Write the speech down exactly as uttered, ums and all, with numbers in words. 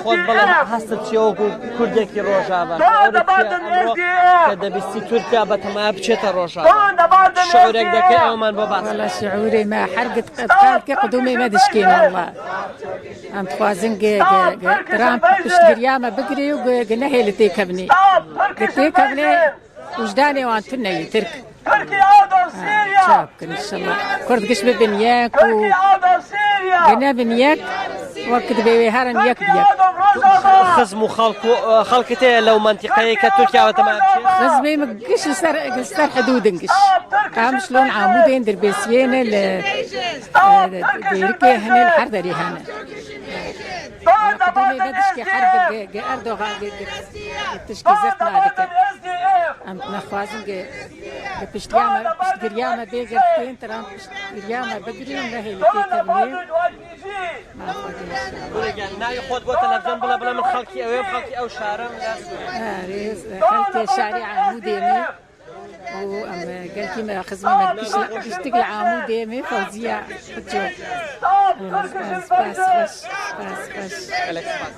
خۆت بڵێ، هەستت چیە وەکو کوردێکی ڕۆژاوا؟ شعورت چیە ئەمڕۆ کە دەبیستی تورکیا بە تەمایە بچێتە ڕۆژاوا؟ شعورێک دەکەی ئەومان بۆ باس؟ وەڵا شعورê me her gid qelkê qudûmê me dişkên walla. Em dixwazin ge, ge, ge Trump piştgiriya me bigirê û ge, ge nehêli têkevnê. Ge têkevnê wijdanê wan tune yî Tirk. Tirkiye ew da Sîrya. Çap kin inşallah. Kurd giş bibin yek û Tirkiye ew da Sîrya. Gine bin yek, wek dibê wê herin yek bi yek. Xizm û xalk û, e, xalkê te ye lew mentiqeyê ke Tirkiye ve temam çi? Xizmê min giş li ser, li ser hidûdin giş. Qamişlo, Amûdê, Dirbêsiyê ne, li, e, Dêrikê hene, li her derê hene. Qudûmê me dişkê her ge, ge, ge Erdogan ge, ge, ge tişkî zirt nadike. Em nexwazin ge, ge piştgiriya me, piştgiriya me bê girtin, Trump piştgiriya me bigirî û nehêlî têkevnê. Mafa gelşa. Navê xwe bo televizyon bila bila min xelkî ew ê, xelkî ew şarim. Erê, xelkê şarê Amûdê me. û em, e, gelkî me xizmê me gişt-, giştik li Amûdê me Fewziya Xwedco. Spas, spas, spas, spas. Gelek spas.